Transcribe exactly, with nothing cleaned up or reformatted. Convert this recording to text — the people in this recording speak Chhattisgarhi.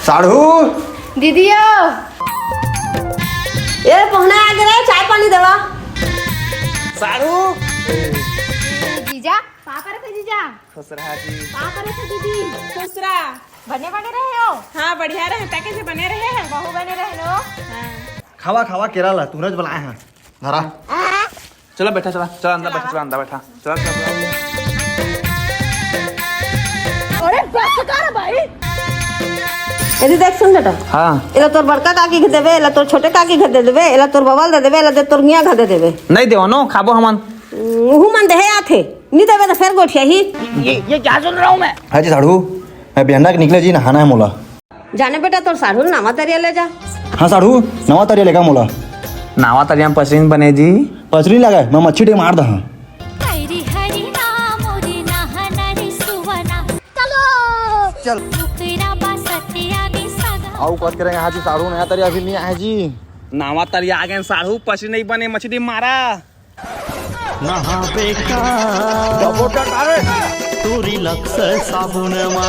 साढ़ू। दीदियो। ए, पहुना आ गे रे, चाय पानी देवा। साढ़ू। जीजा, का करत हे जीजा? खुश रहा जी। का करत हे दीदी? खुश रहा। बने बने रहे हो? हाँ, बढ़िया रहे, तैं कइसे बने रहे हे? बहू बने रहे हो? हाँ। खावा, खावा, केरा ला, तुरंत बुलाए हैं। धरा। चला बेटा, चला, चला अंदर बेटा, चला अंदर बेटा, चला, चला, चला। अरे बस कर भाई। ए दे देख, सुन बेटा। हाँ। एला तोर बड़का काकी घर देबे, एला तोर छोटे काकी घर दे देबे, एला तोर बबा ल दे देबे, एला दे तोर मियाँ घर दे देबे। नहीं देवो नो, खाबो हमन। उहू मन देहे आथे, नी देबे त फेर गोठियाही। ये, ये क्या सुन रहा हूँ मैं? हाँ जी साढ़ू, मैं बिहन्ना के निकले जी, नहाना है मोला। जाने बेटा, तोर साढ़ू ल नावा तरिया ले जा। हाँ साढ़ू, नावा तरिया लेगा मोला। नावा तरिया में पचरी बने जी। पचरी लगा, मैं मच्छी डे मार दहा। हरी हरी नाम रे नहन रे सुवना। चलो। चल। ओकरा बासत आगे सगा। आऊ कस करेंगे हाँ जी, साढ़ू नया तरिया अभी नहीं आए जी। नावा तरिया आगे साढ़ू, पचरी नहीं बने, मच्छी डे मारा। नहाबे का टोरी लक्स साबुन मा।